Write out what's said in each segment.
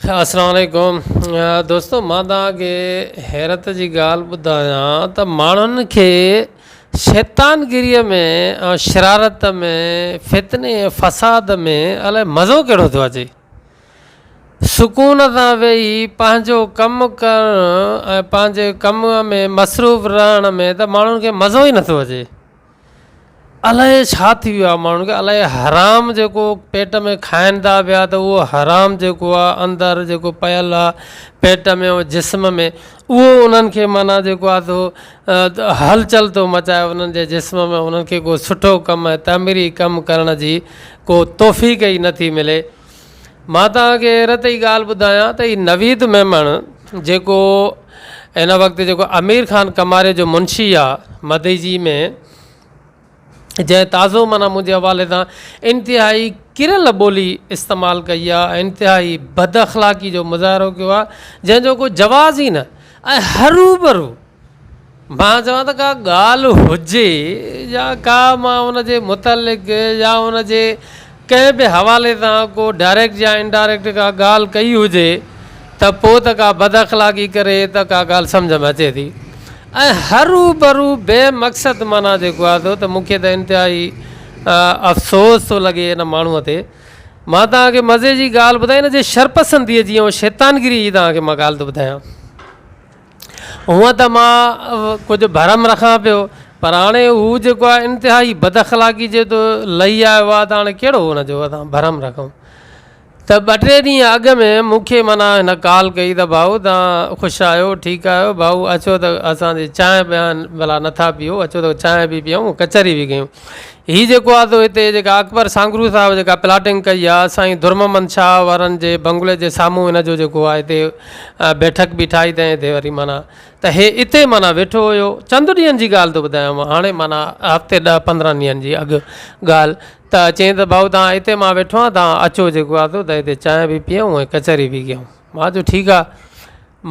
اسلام عليڪم دوستو مان توهان کي حيرت جي ڳالهه ٻڌايان ته ماڻهن کي شيطانگيريء ۾ ۽ شرارت ۾ فتني ۽ فساد ۾ الائي مزو ڪهڙو ٿو اچي. سڪون سان ويهي پنهنجو ڪم ڪرڻ ۽ پنهنجي ڪم ۾ مصروف رهڻ ۾ ته ماڻهن کي مزو ئي نٿو اچي. الائي ڇا ٿي ويو آهي ماڻهن کي الائي حرام جيڪو پيٽ ۾ کائن ٿا پيا ته اهو حرام جيڪو آهي اندر جيڪو پيل آهي پيٽ ۾ ۽ جسم ۾ اهو انهن کي معنيٰ جيڪو آهي سو هلچل ٿو مچائي انهن جي جسم ۾ انهن کي ڪو سٺو ڪم ۽ تعميري ڪم ڪرڻ جي ڪو توفيق ئي نٿي ملي مان توهان کي حيرت جي ڳالهه ٻڌايان ته هي نويد ميمڻ جيڪو هن وقت جيڪو امير خان ڪماري جو منشي آهي مدئجي ۾ جنهن تازو معنيٰ منهنجي حوالي سان انتهائي ڪريل ٻولي استعمال ڪئي آهي ۽ انتهائي بد اخلاقي جو مظاهرو ڪيو آهي جنهن جو ڪو جواز ئي نه ۽ هروڀرو مان چوان ته ڪا ڳالهه هجي يا ڪا مان ان جي متعلق يا ان جي ڪنهن به حوالي سان ڪو ڊائريڪٽ يا انڊائريڪٽ ڪا ڳالهه ڪئي هجي ته پوء ته ڪا بد اخلاقي ڪري ته ڪا ڳالهه سمجهه ۾ اچي ٿي ۽ هرو ڀرو بي مقصد معنيٰ جيڪو آهي سو ته مون کي ته انتهائي افسوس ٿو لڳي ان ماڻهوء تي مان توهان کي مزي جي ڳالهه ٻڌايان ان جي شرپسنديء جي ۽ شيطانگيريء جي توهان کي مان ڳالهه ٿو ٻڌايان. هونء ته مان ڪجهه ڀرم رکان پيو پر هاڻي هو جيڪو آهي انتهائي بد اخلاقي جي تو لهي آيو آهي ته هاڻي ڪهڙو ان جو اسان ڀرم رکون ته ٻه ٽي ڏينهن اڳ ۾ مون کي معنيٰ هن ڪال ڪئي ته ڀائو توهان خوش آهيو ٺيڪ آهيو ڀائو اچو ته اسان جي چانهه ٻيان ڀلا نٿا پيئو اچو ته چانهه به پيئون ڪچهري به ڪيون هي جيڪو آ سو هتي جيڪا اڪبر سانگرو صاحب جيڪا پلاٽنگ ڪئي آ سائين درمحمد شاهه وارن جي بنگلي جي سامهون هن جو جيڪو آ هتي بيٺڪ به ٺاهي اٿئين هتي وري معنيٰ ته هي اتي معنيٰ ويٺو هيو چند ڏينهن جي ڳالهه ٿو ٻڌايان مان هاڻي معنيٰ هفتي ڏهه پندرهن ڏينهن جي اڳ ڳالهه ته چيائين ته ڀائو تان هتي مان ويٺو آهيان تان اچو جيڪو آ سو ته هتي چانهه به پيئون ۽ ڪچهري به ڪيون مان چيو ٺيڪ آ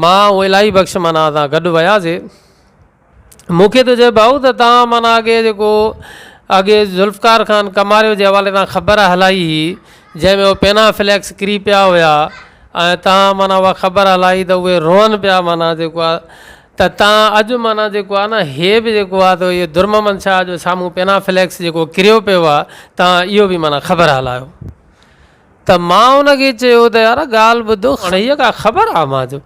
مان ۽ الاهي بخش معنيٰ اسان گڏ وياسي مون کي ٿو چئي ڀائو ته توهان معنيٰ اڳي جيڪو اڳي ذوالفقار خان ڪماريو جي حوالي سان خبر هلائي هئي جنهن ۾ هو پينا فليڪس ڪري پيا هيا ۽ توهان معنيٰ اها خبر هلائي ته اهي روئن پيا معنيٰ جيڪو آهي ته توهان اڄ معنيٰ جيڪو آهي نه هي به جيڪو آهي ته اهو درمحمد شاهه جو سامهون پينا فليڪس جيڪو ڪريو پيو آهي توهان اهو به معنيٰ خبر هلايو. ته مان ان کي چيو ته يار ڳالهه ٻڌ هاڻي هيء ڪا خبر آ مان چيو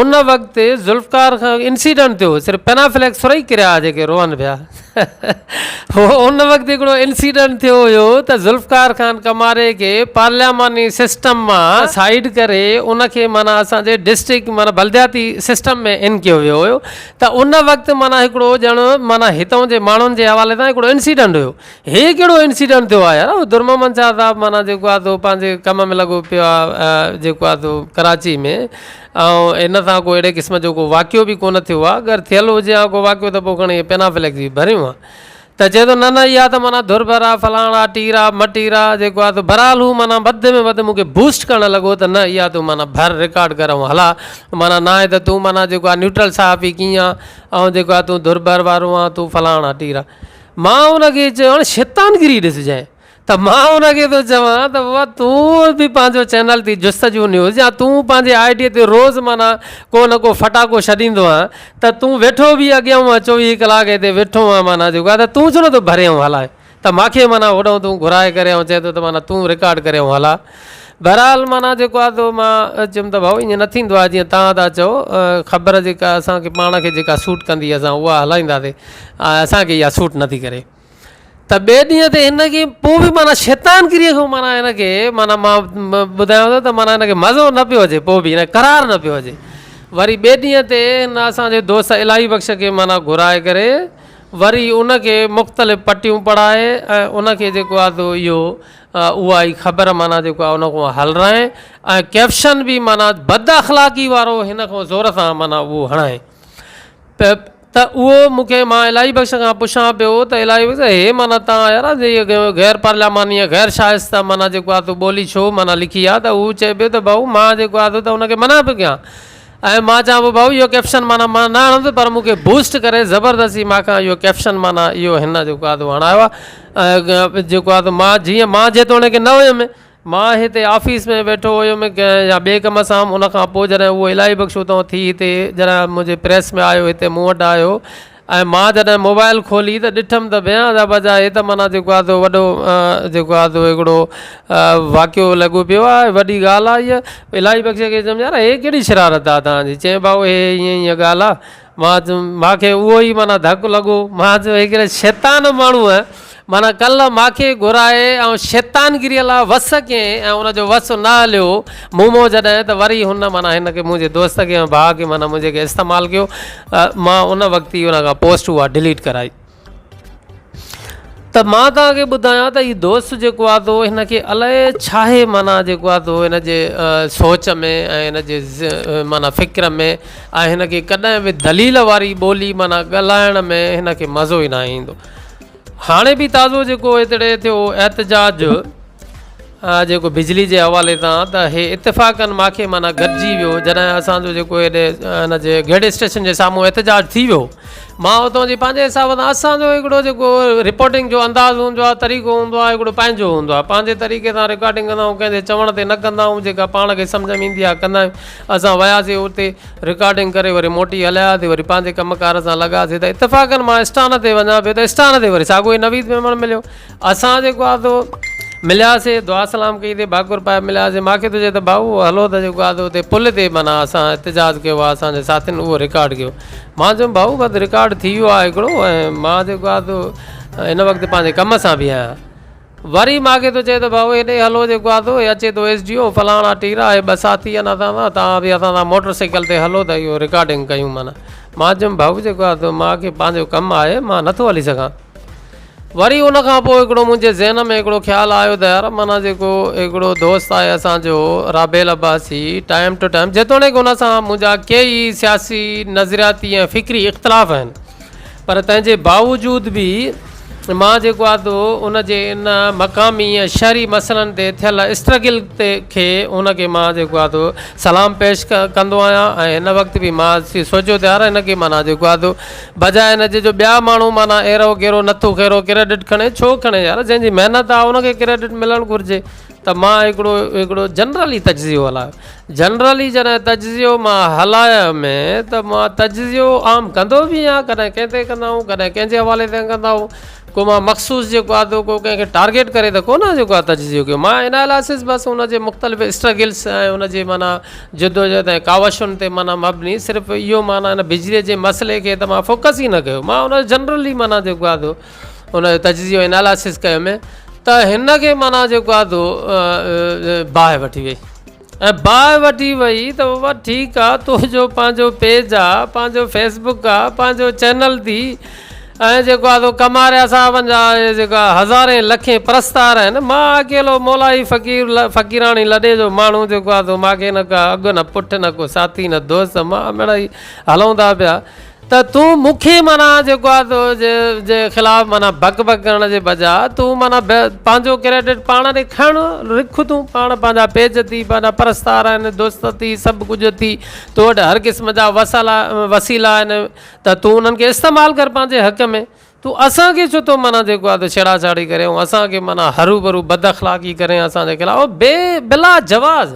ان وقت ذوالفقار خان انسيڊنٽ ٿيو صرف پينافليڪس ٿورا ئي ڪريا جيڪي روئن پيا هو ان وقت هڪڙو انسيڊنٽ ٿيو هيو ته ذوالفقار خان ڪماري کي پارلياماني سسٽم مان سائيڊ ڪري ان کي معنيٰ اسان جي ڊسٽرڪٽ معنيٰ بلدياتي سسٽم ۾ ان ڪيو ويو هيو ته ان وقت معنيٰ هڪڙو ڄڻ معنيٰ هتان جي ماڻهن جي حوالي سان هڪڙو انسيڊنٽ هيو هي ڪهڙو انسيڊنٽ ٿيو آهي يار درمحمد شاهه صاحب معنيٰ جيڪو آهي سو پنهنجي ڪم ۾ لڳو پيو آهي جيڪو آهي سو ڪراچي ۾ ۽ ان سان ڪو اهڙي قسم جو ڪو واقعو به ڪونه ٿيو آهي اگر ٿيل هجي ها ڪو واقعو ته پوء کڻي پينافليڪس به ڀريون ها ته چئي ٿو نه نه اها ته معنيٰ ڌر ڀر آهي فلاڻا ٽير آهي مٽير آهي جيڪو آهي سو بهرحال هو معنيٰ وڌ ۾ وڌ مون کي بوسٽ ڪرڻ لڳو ته نه اها تون معنيٰ ڀر رڪارڊ ڪر ۽ هلا معنيٰ نه آهي ته تون معنيٰ جيڪو آهي نيوٽرل صحافي ڪيئن آهي ۽ جيڪو آهي تون ڌر ڀر وارو آهي تون فلاڻا ٽير آهي مان ان کي چيو هاڻي شيطانگيري ڏسجانء ته مان ان کي ٿو چوان ته بابا تون به پنهنجو چينل تي جستجو نيوز يا تون پنهنجي I D تي روز معنيٰ ڪو نه ڪو ڦٽاڪو ڇڏيندو آهين ته تون ويٺو به اڳيان آهين چوويهه ڪلاڪ هتي ويٺو آهين معنيٰ جيڪو آهي ته تون ڇو نٿو ڀرين ۽ هلائين ته مان کي معنيٰ هوڏانهن تون گهرائي ڪري ۽ چئين ٿو ته معنيٰ تون رڪارڊ ڪري ۽ هلاء بهرحال معنيٰ جيڪو آهي سو مان چيم ته ڀائو ائين نه ٿيندو آهي جيئن توهان ٿا چئو خبر جيڪا اسان کي پاڻ کي جيڪا سوٽ ڪندي اسان اها هلائينداسين ۽ اسان کي اها سوٽ نٿي ڪري ته ٻئي ڏينهن تي هن کي پوء به معنيٰ شيطانگيريء کان معنيٰ هن کي معنيٰ مان ٻڌايان ٿو ته معنيٰ هن کي مزو نه پيو اچي پوء به هن کي قرار نه پيو اچي وري ٻئي ڏينهن تي هن اسان جي دوست الاهي بخش کي معنيٰ گهرائي ڪري وري ان کي مختلف پٽيون پڙهائي ۽ ان کي جيڪو آهي سو اهو اها ئي خبر معنيٰ جيڪو آهي ان کان هلرائين ۽ ڪيپشن به معنيٰ بد اخلاقي وارو هن کان زور سان معنيٰ اهو هڻائين ته ته اهو مون کي مان الاهي بخش کان پڇان پيو ته الاهي بخش هي معنيٰ تان يار غير پارلياماني ۽ غير شائسته معنيٰ جيڪو آهي تو ٻولي ڇو معنيٰ لکي آهي ته هو چئي پيو ته ڀائو مان جيڪو آهي ته ان کي منع پيو ڪيان ۽ مان چوان پيو ڀائو اهو ڪيپشن معنيٰ مان نه هڻندس پر مون کي بوسٽ ڪري زبردستي مان کان اهو ڪيپشن معنيٰ اهو هن جيڪو آهي هڻايو آهي ۽ جيڪو آهي مان جيئن مان جيتوڻيڪ نه هيم مان هتي آفيس ۾ ويٺو هيم ڪنهن يا ٻئي ڪم سان هئم ان کان پوء جڏهن اهو الاهي بخش اتان ٿي هتي جڏهن منهنجي پريس ۾ آيو هتي مون وٽ آيو ۽ مان جڏهن موبائل کولي ته ڏٺم ته ڀيان جا بجا هي ته معنيٰ جيڪو آهي سو وڏو جيڪو آهي سو هڪڙو واقعو لڳو پيو آهي وڏي ڳالهه آهي هيء الاهي بخش کي چيم يار هي ڪهڙي شرارت آهي توهان جي چيائين ڀائو هي ائين ائين ڳالهه آهي مان چيم، مان کي اهو ئي معنيٰ ڌڪ لڳو. مان چيو، هڪڙي شيطان ماڻهوء معنيٰ ڪلهه مان کي گهرائي ۽ شيطانگيريء لاء وس ڪيائين ۽ ان جو وس نه هليو مون مان جڏهن ته وري هن معنيٰ هن کي منهنجي دوست کي ۽ ڀاء کي معنيٰ منهنجي کي استعمال ڪيو. مان ان وقت ئي ان کان پوسٽ اها ڊليٽ ڪرائي. ته مان توهان کي ٻڌايان ته هي دوست جيڪو آهي سو هن کي الائي ڇاهي معنيٰ جيڪو آهي سو هن جي سوچ ۾ ۽ هن جي معنيٰ فڪر ۾ ۽ هن کي ڪڏهن به دليل واري ٻولي معنيٰ ڳالهائڻ ۾ هن کي مزو ئي ناهي ايندو. هاڻي به تازو جيڪو هتڙي ٿيو احتجاج جيڪو بجلي جي حوالي سان ته هي اتفاقن ماکي معنيٰ گڏجي ويو جڏهن اسان جو جيڪو هيڏي هن جي گرڊ اسٽيشن جي سامهون احتجاج ٿي ويو مان اتان جي پنهنجي حساب سان اسان جو هڪڙو جيڪو رپورٽنگ جو انداز هوندو آهي طريقو هوندو آهي هڪڙو پنهنجو هوندو آهي پنهنجي طريقي سان رڪارڊنگ ڪندا آهيون ڪنهن جي چوڻ تي نه ڪندا آهيون جيڪا پاڻ کي سمجهه ۾ ايندي آهي ڪندا آهيون اسان وياسي اتي رڪارڊنگ ڪري وري موٽي هليا آياسي وري پنهنجي ڪم ڪار سان لڳاسي ته اتفاقن مان اسٽان تي وڃان پيو ته اسٽان تي وري ساڳيو ئي نويد ميمڻ مليو اسان جيڪو آ سو ملياسي دعا سلام ڪئي تي ڀاڪر پائي ملياسي ماکي ٿو چئي ته ڀائو هلو ته جيڪو آ سو اتي پل تي معنيٰ اسان احتجاج ڪيو آ اسان جي ساٿين اهو رڪارڊ ڪيو مان چيم ڀائو بس رڪارڊ ٿي ويو آ هڪڙو ۽ مان جيڪو آ سو هن وقت پنهنجي ڪم سان به آهيان وري ماکي ٿو چئي ته ڀائو هيڏي هلو جيڪو آ سو هي اچي ٿو ايس ڊي او فلاڻا ٽيرا هي ٻه ساٿي آهن اسان سان توهان به اسان سان موٽر سائيڪل تي هلو ته اهو رڪارڊنگ ڪيون معنيٰ مان چيم ڀائو جيڪو آ سو ماکي پنهنجو ڪم آهي مان نٿو هلي سگهان وري ان کان پوء هڪڙو منهنجي ذهن ۾ هڪڙو خيال آيو ته يار معنيٰ جيڪو هڪڙو دوست آهي اسان جو Rabil Abbasi time to time جيتوڻيڪ ان سان منهنجا ڪيئي سياسي نظرياتي ۽ فڪري اختلاف آهن پر تنهن جي باوجود به مان جيڪو آهي سو ان جي ان مقامي ۽ شهري مسئلن تي ٿيل اسٽرگل تي کي ان کي مان جيڪو آهي سو سلام پيش ڪندو آهيان ۽ هن وقت به مان سوچيو ته يار هن کي معنيٰ جيڪو آهي سو بجاء ان جي جو ٻيا ماڻهو معنيٰ ايرو غيرو نٿو خيرو ڪريڊٽ کڻي ڇو کڻي يار جنهن جي محنت آ ان کي ڪريڊٽ ملڻ گهرجي ته مان هڪڙو هڪڙو جنرلي تجزيو هلايو جنرلي جڏهن تجزيو مان هلايم ته مان تجزيو عام ڪندو به آهيان ڪڏهن ڪنهن تي ڪندا آهيون ڪڏهن ڪنهن جي حوالي تي ڪندا آهيون ڪو مان مخصوص جيڪو آ ڪو ڪنهن کي ٽارگيٽ ڪري ته ڪونه جيڪو آ تجزيو ڪيو مان انالائسس بس ان جي مختلف اسٽرگلس ۽ ان جي معنيٰ جدوجهد ۽ ڪاوشن تي معنيٰ مبني صرف اهو معنيٰ ان بجلي جي مسئلي کي ته مان فوڪس ئي نه ڪيو مان ان جو جنرلي معنيٰ جيڪو آ سو ان جو تجزيو انالائسس ڪيم ته هن کي معنيٰ جيڪو آ سو باهه وٺي وئي ۽ باهه وٺي وئي ته بابا ٺيڪ آ تنهنجو پنهنجو پيج آ پنهنجو فيس بڪ آ پنهنجو چينل ٿي ۽ جيڪو آ سو ڪماريا صاحبن جا جيڪا هزارين لکين پرستار آهن مان اڪيلو مولائي فقير فقيراڻي لڏي جو ماڻهو جيڪو آ سو مان کي نه ڪا اڳ نه پٺ نه ڪو ساٿي نه دوست مان مڙئي هلون ٿا پيا ته تون مون کي معنيٰ جيڪو آ سو جي جي خلاف معنيٰ بڪ بڪ ڪرڻ جي بجاء تون معنيٰ پنهنجو ڪريڊٽ پاڻ ڏي کڻ رک تون پاڻ پنهنجا پيج ٿي پنهنجا پرستار آهن دوست ٿي سڀ ڪجهه ٿي تو وٽ هر قسم جا وسالا وسيلا آهن ته تون انهن کي استعمال ڪر پنهنجي حق ۾ تون اسان کي ڇو ٿو معنيٰ جيڪو آهي ڇيڙا ڇاڙي ڪرين ۽ اسان کي معنيٰ هرو ڀرو بد اخلاقي ڪرين اسان جي خلاف بي بلا جواز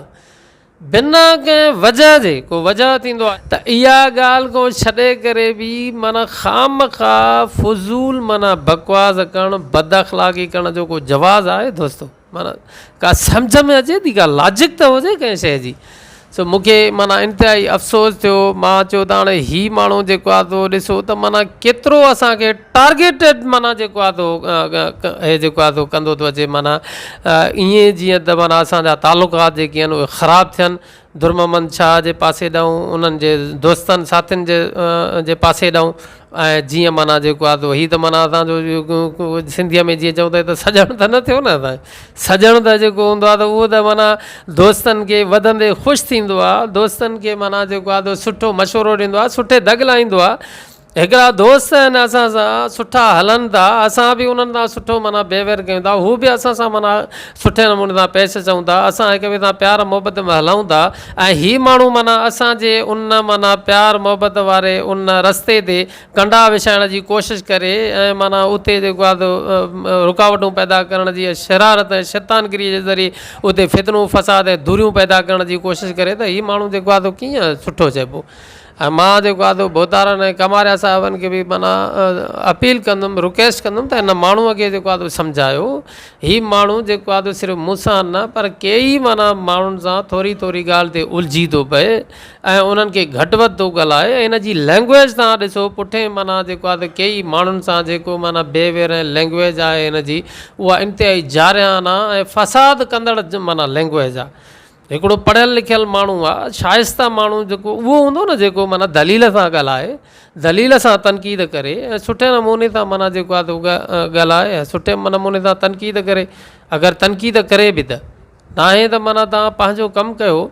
بنا ڪنهن وجهه جي ڪو وجهه ٿيندو آهي ته اها ڳالهه کان ڇڏي ڪري به معنيٰ خامخواه فضول معنيٰ بڪواس ڪرڻ بد اخلاقي ڪرڻ جو ڪو جواز آهي دوستو معنيٰ ڪا سمجهه ۾ اچي ٿي ڪا لاجڪ ته هجي ڪنهن شيء جي سو مون کي معنيٰ انتهائي افسوس ٿيو مان چيو ته هاڻي هي ماڻهو جيڪو آهي سو ڏسو ته معنيٰ ڪيترو اسان کي ٽارگيٽيڊ معنيٰ جيڪو آهي سو هي جيڪو آهي سو ڪندو ٿو اچي معنيٰ ائين جيئن ته معنيٰ اسان جا تعلقات جيڪي آهن اهي خراب ٿين درمحمد شاهه جي پاسي ڏانهن انهن جي دوستن ساٿين جي جي پاسي ڏانهن ۽ جيئن معنيٰ جيڪو آهي سو هي ته معنيٰ اسان جو سنڌيء ۾ جيئن چئون ٿا هي ته سڄڻ ته نه ٿيو نه اسان جو سڄڻ ته جيڪو هوندو آهي ته اهو ته معنيٰ دوستن کي وڌندي خوش ٿيندو آهي دوستن کي معنيٰ جيڪو آهي سو سٺو مشورو ڏيندو آهي سٺي دڳ لائيندو آهي. هڪڙا دوست آهن اسان سان سٺا هلن ٿا اسان به انهن سان سٺو معنيٰ بيويئر ڪيون ٿا هو به اسان سان معنيٰ سٺي نموني سان پيش اچون ٿا اسان هڪ ٻئي سان پيار محبت ۾ هلون ٿا ۽ هي ماڻهو معنيٰ اسان جي ان معنيٰ پيار محبت واري ان رستي تي ڪنڊا وڇائڻ جي ڪوشش ڪري ۽ معنيٰ اتي جيڪو آهي سو رڪاوٽون پيدا ڪرڻ جي شرارت ۽ شيطانگري جي ذريعي اتي فتنو فساد ۽ دوريون پيدا ڪرڻ جي ڪوشش ڪري ته هي ماڻهو جيڪو آهي سو ڪيئن سٺو چئبو. ۽ مان جيڪو آهي سو ڀوتارن ۽ ڪماريا صاحبن کي به معنيٰ اپيل ڪندم رڪويسٽ ڪندم ته هن ماڻهوء کي جيڪو آهي سو سمجهايو هي ماڻهو جيڪو آهي سو صرف مون سان نه پر ڪيئي معنيٰ ماڻهن سان ٿوري ٿوري ڳالهه تي الجهي ٿو پئي ۽ انهن کي گهٽ وڌ ٿو ڳالهائي ۽ هن جي لينگويج تان ڏسو پٺئين معنيٰ جيڪو آهي سو ڪيئي ماڻهن سان جيڪو معنيٰ بي وير ۽ لينگويج آهي هن جي اها انتهائي جارحانه ۽ فساد ڪندڙ معنيٰ لينگويج آهي هڪڙو پڙهيل لکيل ماڻهو آ، شائسته ماڻهو جيڪو اهو هوندو نه جيڪو معنيٰ دليل سان ڳالهائي، دليل سان تنقيد ڪري ۽ سٺي نموني سان معنيٰ جيڪو آ سو ڳالهائي ۽ سٺي نموني سان تنقيد ڪري، اگر تنقيد ڪري به ته ناهي ته معنيٰ توهان پنهنجو ڪم ڪيو.